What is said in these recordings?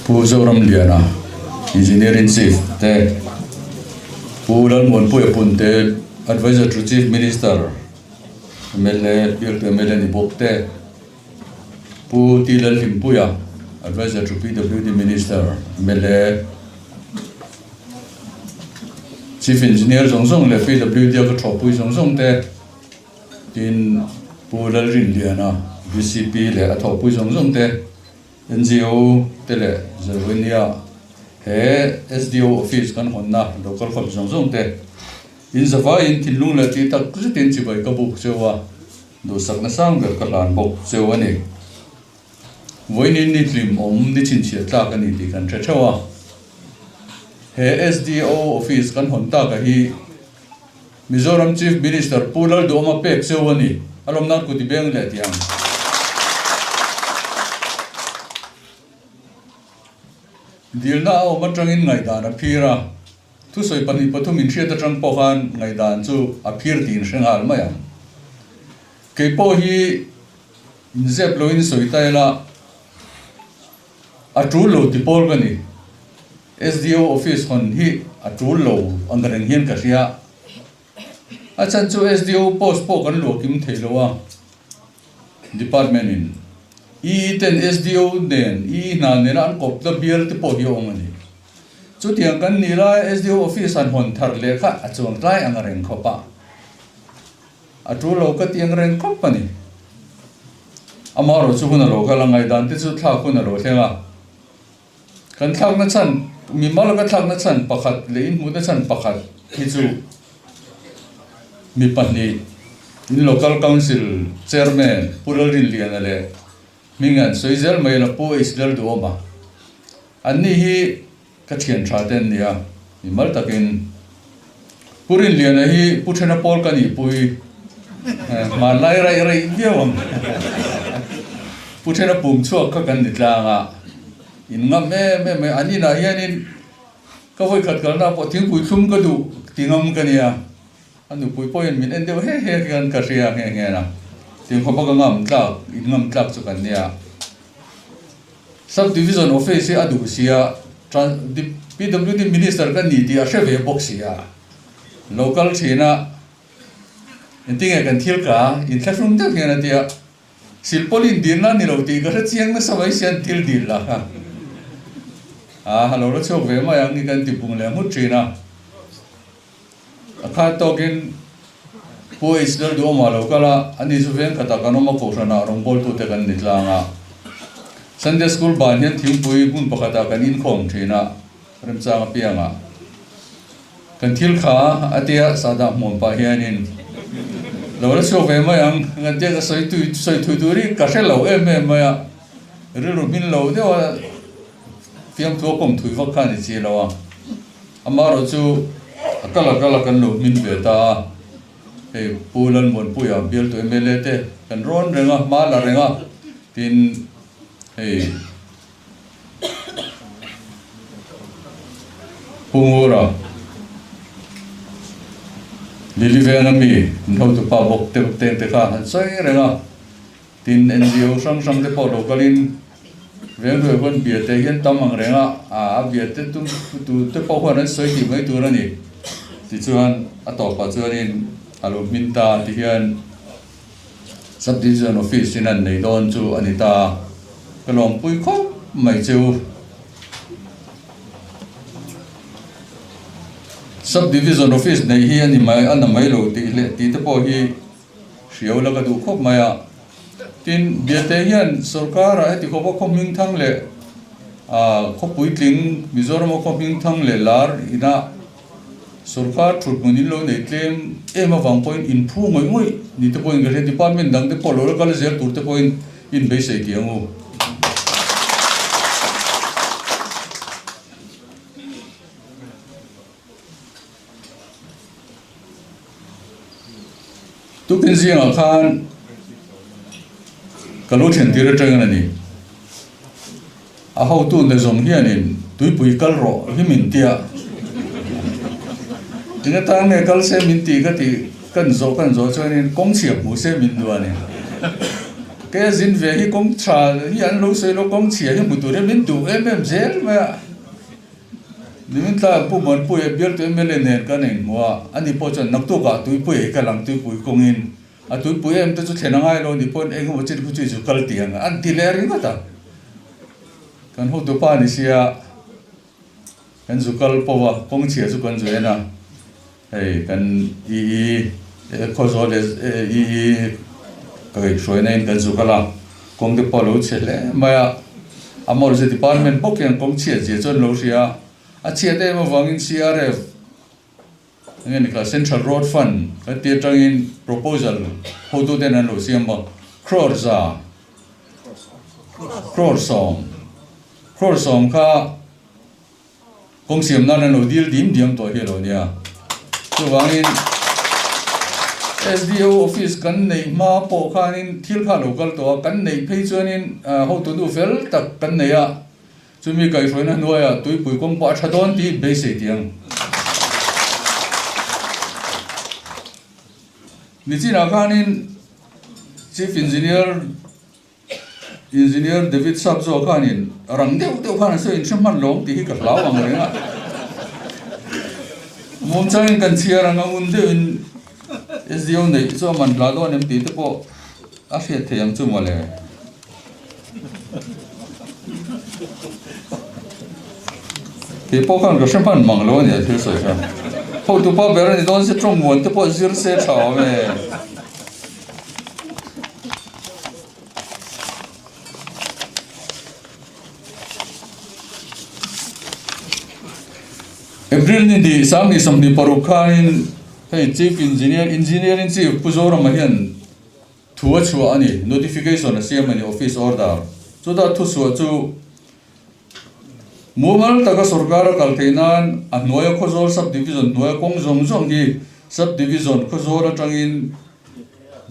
Pu Zoramliana, Engineer in Chief te, Pu Lalmuanpuia Punte, Adviser to Chief Minister, mla, bialtu mla ni bawk te, Pu T Lalhlimpuia, Adviser to PWD Minister, mla, Chief Engineer zawng zawng leh PWD a ka thawhpui zawng zawng te, Tin, Pu Lalrinliana, VCP leh a thawhpui zawng zawng te, NGO te leh Zalvania he SDO office kan hawnna local khawp zawng zawng te in zavaiin thinlung leh tih tak zetin chibai ka buk cheu a, duhsakna sang ber ka hlan bawk cheu a ni. Vawiin ni hlim awm ni chhinchhiah tlak a ni tih kan hre theuh a. He SDO office kan hawn taka hi Mizoram Chief Minister Pu Lalduhawma pek cheu a ni. A lawm nan kuti beng leh tih ang. Dilna a awm atangin ngaihdan a phir a, thusawi 2 3 inhriat atang pawh khan ngaihdan chu a phir tih inhre nghal mai ang. Kei pawh hi inzep loin sawi ta ila a tul lo ti pawl ka ni. SDO office hawn hi a tul lo ang reng hian ka hria. A chhan chu SDO post pawh kan luah kim thei lo a, department in EE ten SDO nen EE hna nena an kawp ta bial te pawh hi a awm a ni. Chutiang kan nih lai SDO office han hawn thar leh kha a chuang tlai ang reng khawp a, a tul lo ka ti ang reng khawp a ni. Amaherawhchu hun a lo kal a, ngaihdan te chu thlak hun a lo thleng a. Kan thlakna chhan, mimal ka thlakna chhan pakhat leh inhmuhna chhan pakhat hi chu mi pahnih, in Local Council Chairman Pu Lalrinliana leh Hminga'n sawi zel mai la Pu H Lalduhawma. Anni hi ka thian tha te an ni a, mimal takin Pu Rinliana hi Pu Thena Pawl ka nihpui hmanlai raih raih viau ang. Pu Thena pum chhuak kha kan ni tlang a, in ngam em em mai. An inah hianin ka vawikhat kalna pawh thingpui thlum ka duh ti ngam ka nia. A nupui pawhin min en deuh he he hian ka hria nghe nghe a, tinkhawpa ka ngam tlak, in ngam tlak chu kan nia. Sub Division Office hi a duh sia, PWD Minister ka ni tih a hre ve bawk sia. Lo kal thin a, engtinge kan thil ka inthlahrung deuh hian a ti a, Silpaulin dilna ni lo tih ka hre chiang nasa mai sia an thil dil la kha. A lo la chhuak ve mai ang i kan ti bung leh nghut thin a. A khat tawkin Pu H Lalduhawma lo kal a, ani chu veng khatah kan awm a, kohhranah rawngbawltute kan ni tlang a. Sunday School ban hian thingpui hmun pakhatah kan inkhawm thin a, remchang apiangah kan thil kha a tia sahdah hmuam pah hianin lo la chhuak ve mai ang, kan tia ka sawi tui sawi thui tur hi ka hre lo em em mai a, rilru hmin lo deuh a fiamthu a kawm thui vak kha a ni chi lo a. Amaherawh chu a kal a kal a kan lo hmin ve ta a, hei Pu Lalmuanpuia bialtu mla te kan rawn reng a, hma la reng a, tin hei Pu Ngura, Lily Venga mi an hotupa bawk te teng te kha an sawi reng a. Tin, NGO hrang hrang te pawh lo kalin Vengruai huan bia te hian tam ang reng a, a bia te tum tu te pawh huan an sawi tih mai tur a ni. Tichuan a tawpah chuanin a lo hmin ta ti hian Sub Division Office in an nei dawn chu a ni ta. Ka lawmpui khawp mai chu. Sub Division Office neih hi a ni mai a na mai lo tih leh tih te pawh hi Hriau la ka duh khawp mai a. Tin, Biate hian sorkar-ah heti khawpa khaw hming thang leh khaw puitling Mizorama khaw hming thang leh lar ina sorkar thut hmun in lo nei tlem em avang pawhin in phu ngawih ngawih ni te pawhin ka hria. Department dang te pawh lo la kal zel tur te pawhin in beisei tih ang u. Tukin zingah khan ka lo thlen tir atangin a ni. A hotu ne zawng hianin tuipui kal rawh hi min ti a. Eng atang nge kal se min ti ka tih kan zawh kan zawh chuanin kawng chhiah hmuh se min duh a ni. Ke zin ve hi kawng tha hi an lo sawi lo, kawng chhia hi hmu tur hian min duh em em zel mai a. Nimin tlaiah Pu Muanpuia bialtu mla nen kan inhmu a, ani pawh chuan naktukah tuipui ei ka lang tuipui kawngin a tuipui em te chu thlen a ngai lo ni pawhin eng emaw chin khu chu i zu kal tih ang an ti leh ringawt a. Kan hotupa ni sia kan zu kal pawh a, kawng chhia chu kan zu en a, hei kan i i Khawzawl leh i i ka kaihhruaina in kan zu kal a, kawng te pawh a lo chhe hle mai a, a mawlze department bawk hian kawng chhiat zia chu an lo hria a, a chhiat em avangin CRF enge ni kha Central Road Fund kan tih atangin proposal hotuten an lo siam a, crore za crore sawm crore sawm kha Kawng siam nan an lo dil dim diam tawh hi a lo nia. Chuvangin SDO office kan neih hma pawh khanin thil kha a lo kal tawh a, kan neih phei chuanin hotu nu fel tak kan nei a, chumi kaihhruaina hnuaiah tuipui kawng pawh a tha dawn tih beisei tih ang. Nichinah khanin Chief Engineer Engineer David Sapzaw khanin rang deuh deuh khan a sawi in hre hman lawm tih hi ka hlau ang reng a. Muangchangin kan chhiar ang a ngun deuhin SDO neih chu a man hla dawn em tih te pawh a hriat theih ang chu mawle. Kei pawh khan ka hre hman mang lo a ni a thil sawi kha. Hotupa ber a ni dawn se tawng muan te pawh zir se tha awm e. April ni hnih sanghnih 26 khanin hei Chief Engineer Engineering Chief Pu Zorama hian thu a chhuah a ni, notification a siam a ni, office order. Chuta thuchhuah chu mumal taka sorkar a kal theih nan a hnuaia Khawzawl Sub Division hnuaia kawng zawng zawng hi Sub Division Khawzawl atangin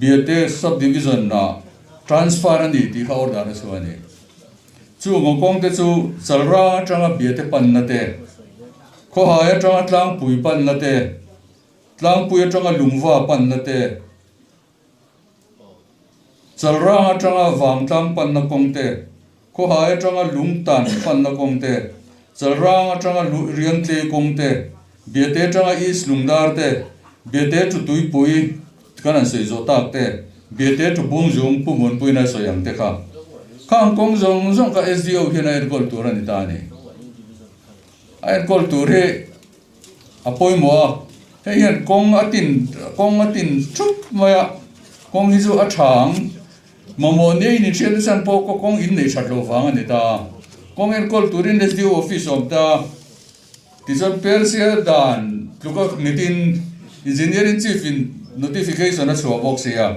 Biate Sub Division ah transfer a ni tih kha order a chhuah a ni. Chung aw kawng te chu Chalra atanga Biate panna te, Khawhai atanga Tlangpui panna te, Tlangpui atanga Lungva panna te, Chalrang atanga Vangtlang panna kawng te, Khawhai atanga Lungtan panna kawng te, Chalrang atanga Riangtlei kawng te, Biate atanga East Lungdar te, Biate to Tuipui kan han sawi zawh tak te, Biate to Bungzung Pu Muanpuina sawi ang te kha. Khang kawng zawng zawng kha SDO hian a enkawl tur a ni ta a ni. A enkawl tur hi A pawimawh a, hei hian kawng a tin kawng a tin thup mai a, kawng hi chu a tha ang. Mamawh nia in inhriat na chan pawh kaw kawng in neih that loh vang a ni ta a. Kawng enkawl turin SDO office a awm ta a, tichuan Persia dan tluka nghetin Engineering Chief in notification a chhuah bawk si a.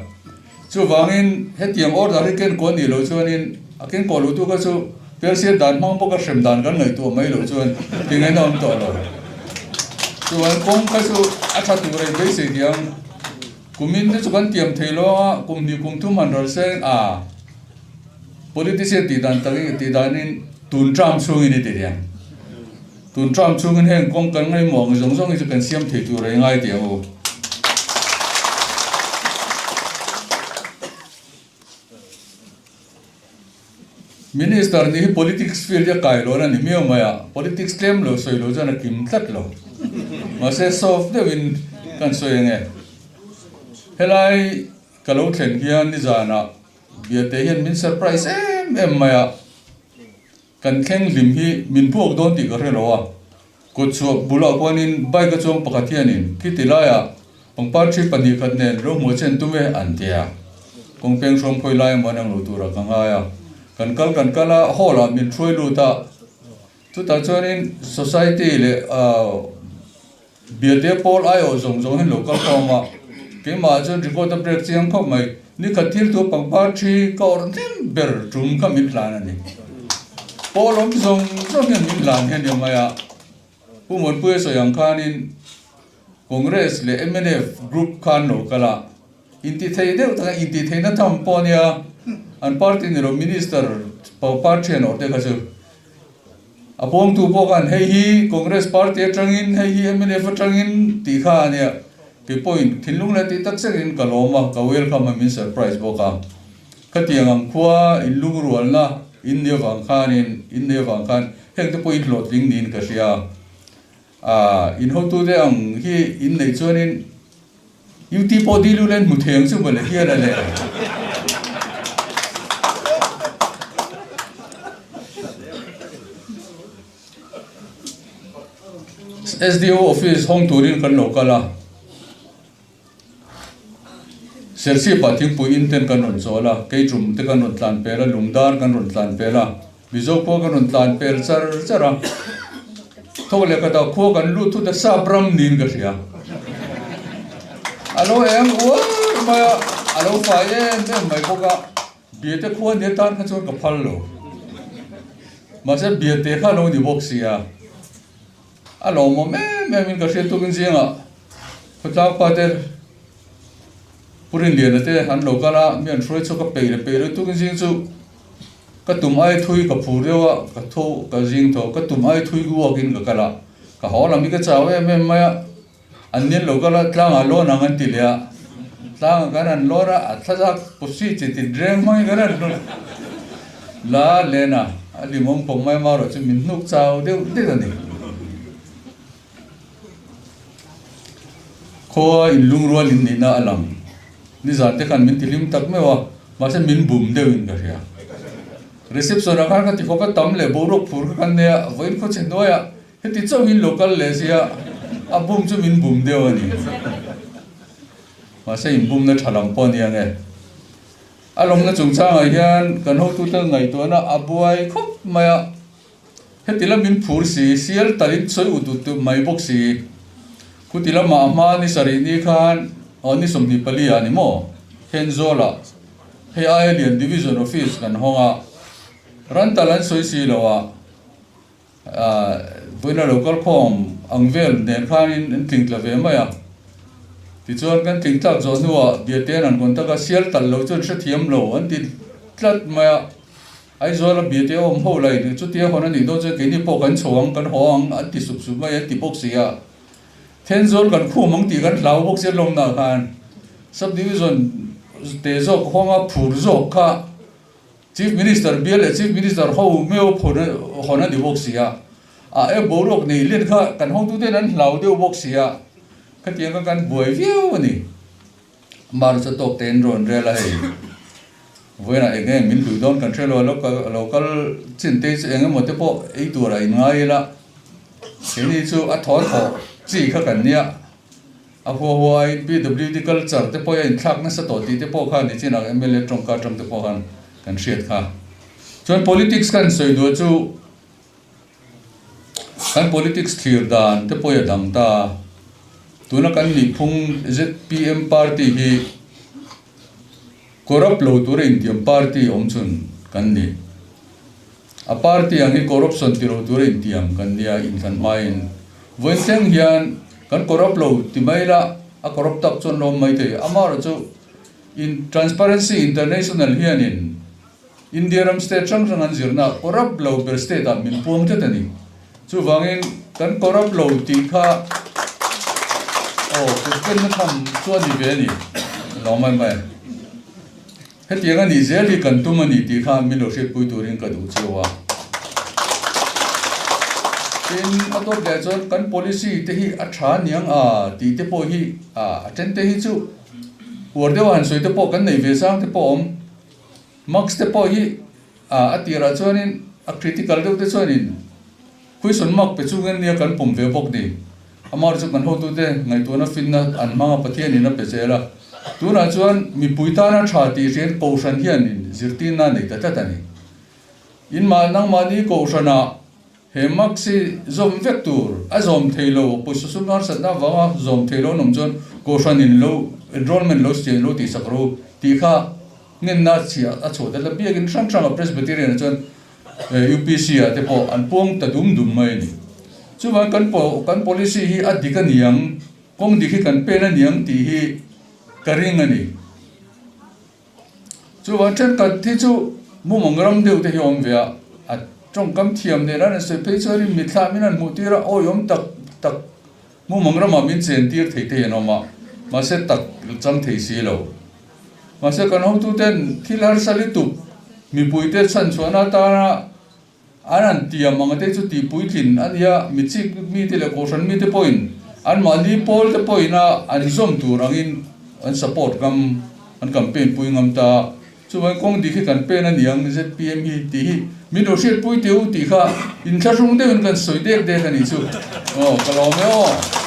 Chuvangin hetiang order hi ken kaw nih loh chuanin a ken kaw luhtu kha chu Persia dan hmang bawka hrem dan kan ngaihtuah mai loh chuan tingain a awm tawh lo. Chuan kawng kha chu a tha tur a inbeisei tih ang. Kumin te chu kan tiam thei lo a, kum hnih kum thum han ral seng a, politician tih dan takin tih danin tun term chhungin i ti tih ang. Tun term chhungin heng kawng kan ngaihmawh ang zawng zawng hi chu kan siam thei tur a i ngai tih ang u. Minister nih hi politics field hi a kai lo na ni miau mai a, politics tlem lo sawi lo chuan a kim tlat lo. Mahse soft deuhin kan sawi ange. Helai ka lo thlen hian nizanah Biate hian min surprise em em mai a. Kan thleng hlim hi min puak dawn tih ka hre lo a, kawtchhuah bulah khuanin bike a chuang pakhat hianin khiti laiah pangpar thi pahnih khat nen lo hmuh chen tum e an ti a, kawng peng hrawm khawi lai emaw an ang lo turah ka ngai a, kan kal kan kal a, hall ah min hruai lut a, chutah chuanin society leh ahh Biate pawl aiawh zawng zawng hian lo kal khawm a, keimah chuan record a break chiang khawp mai. Nikhat thil thu pangpar thi ka awrh hnem ber tum kha min hlan a ni. Pawl awm zawng zawng hian min hlan hian ni mai a, Pu Muanpuia sawi ang khanin Congress leh mnf group khan lo kal a, intithei deuh taka intihtheihna tham pawh a nia, an party ni lo minister pangpar thian awrh te kha chu A pawngtu pawh khan hei hi Congress party atangin, hei hi mnf atangin tih kha a nia. Kei pawhin thinlung leh tih tak zetin ka lawm a, ka welcome a, min surprise bawk a. Khatiang ang khua in lungrualna in nih avang khanin in neih avang khan heng te pawh in hlawhtling niin ka hria. Aaa in hotute ang hi in neih chuanin UT pawh dil ula in hmu thei ang chu mawle hian a le. SDO office hawng turin kan lo kal a. Serchhip-ah thingpui in ten kan rawn chawl a, Keiṭum te kan rawn tlan pel a, Lungdar kan rawn tlan pel a, Mizo khua kan rawn tlan pel char char a. Thawk leh khatah khua kan lut thut a, sap ram niin ka hria. A lo eng uar mai a, a lo fai em em mai bawk a, Biate khua ni atan kha chuan ka phal lo. Mahse Biate kha a lo ni bawk sia. A lawmawm em em in ka hriat tukin zingah khawtlang pa te Pu Rinliana te an lo kal a, mi an hruai chu ka peih leh peih lo tukin zing chu ka tum ai thui ka phur deuh a, ka tho ka zing tho ka tum ai thui uakin ka kal a, ka haw lam hi ka chau em em mai a, an ni an lo kal a tlangah lawn ang an ti leh a, tlangah kan han lawn a, a thla zak pawh si chi tin reng hmangin kan han lawn la len a, a limawm khawp mai amaherawh chu min hnuk chau deuh deuh a ni. Khua inlungrual in nihna a lang. Nizan te khan min ti hlim tak meuh a, mahse min bum deuhin ka hria. Reception ah khan ka ti khawp a, tam leh boruak phur kha kan nei a, vawiin khaw chhe hnuaiah heti chauhin lo kal leh sia, a bum chu min bum deuh a ni. Mahse inbumna tha lam pawh a nia nge. A lawmna chungchangah hian kan hotute ngaihtuahna a buai khawp mai a, heti lam in phur si, sial talin sawi ut ut mai bawk si. Khuti lamah a hma ni sarih ni khan aw ni 24 ah ni maw Thenzawl-ah hei aia lian Division Office kan hawng a, ran tal an sawi si lo a, Vawiina lo kal khawm ang vel nen khanin an tling tla ve mai a. Tichuan kan tling tlak zawh hnuah Biatean an kawn tak a, sial talh lo chuan hrethiam lo an ti tlat mai a. Aizawla Biate a awm ho lain chutia hawn a nih dawn chuan keini pawh kan chho ang, kan haw ang an ti sup sup mai an ti bawk si a. Thenzawl kan khum ang tih kan hlau bawk si lawmna khan Sub Division te zawk hawnga phur zawk kha Chief Minister bial leh Chief Minister ho meuh hawn a ni bawk si a, a e boruak nei len kha kan hotuten an hlau deuh bawk si a, khatiang kha kan buai viau a ni. Mar chu tawk tein rawn rel a hei, vawiinah eng nge min hlui dawn kan hre lo a, lo kal chin te chu eng emaw te pawh ei tur a inngai ila, keini chu a thaw thawh chi kha kan nia. A hua huaiin PWD culture te pawh hi a inthlak nasa tawh tih te pawh kha nichinah mla tawngka atang te pawh khan kan hriat kha. Chuan politics kan sawi duah chu kan politics thlir dan te pawh hi a dang ta a, tuna kan nihphung zpm party hi corrupt lo tura intiam party awm chhun kan ni. A party ang hi corruption ti lo tura intiam kan nia inthlan hmain vawiin thleng hian kan corrupt lo ti mai ila a corrupt tak chuan lawm mai thei. Amaherawh chu in Transparency International hianin India ram state hrang hrang an zirna corrupt lo ber state ah min puang tlat a ni. Chuvangin kan corrupt lo tih kha aw kutpenna tham chu a ni ve a ni lo mai mai. Hetiang a nih zel hi kan tum a ni tih kha min lo hriatpui turin ka duh cheu a. Tin, a tawp leh chuan kan policy te hi a tha niang a tih te pawh hi a then te hi chu uar deuh a han sawi te pawh kan nei ve sang te pawh a awm. Marks te pawh hi a tirah chuanin a critical deuh te chuanin question mark pe chungin nia kan pawm ve bawk ni. Amah chu kan hotute ngaihtuahna finna an hmang a, Pathianin a pe zel a. Tunah chuan mipui tana tha tih hriat Kohhran hianin zirtirna a nei ta tlat a ni. In mah nangmahni Kohhranah he marks hi zawm vek tur a zawm thei lo, pawisa sum harsatna avanga zawm thei lo an awm chuan Kohhranin lo enrollment lo siam lo tihsak ro tih kha ngenna chhiah a chhuah ta tlat. Biakin hrang hrangah Presbyterian-ah chuan UPC ah te pawh an puang ta dum dum mai a ni. Chuvang kan kan policy hi a dik a ni ang, kawng dik hi kan pen a ni ang tih hi ka ring a ni. Chuvang thenkhat hi chu mumang ram deuh te hi a awm ve a, a tawngkam thiam nen an sawi phei chuanin mitthlah min han hmuh tir a, awiawm tak tak mumang ramah min chen tir thei te hi an awm a, mahse tak chang thei si lo. Mahse kan hotuten thil harsa lutuk mipuite chhanchhuahna atana an han tiam ang te chu tih puitlin a nia, mi chik mite leh kohhran mite pawhin anmahni pawl te pawhina an zawm tur angin an support ngam, an campaign pui ngam ta. Chuvangin kawng dik hi kan pen a niang zpm hi tih hi min lo hriatpui teh u tih kha inthlahrung deuhin kan sawi dek dek a nih chu. Aw ka lawm e aw.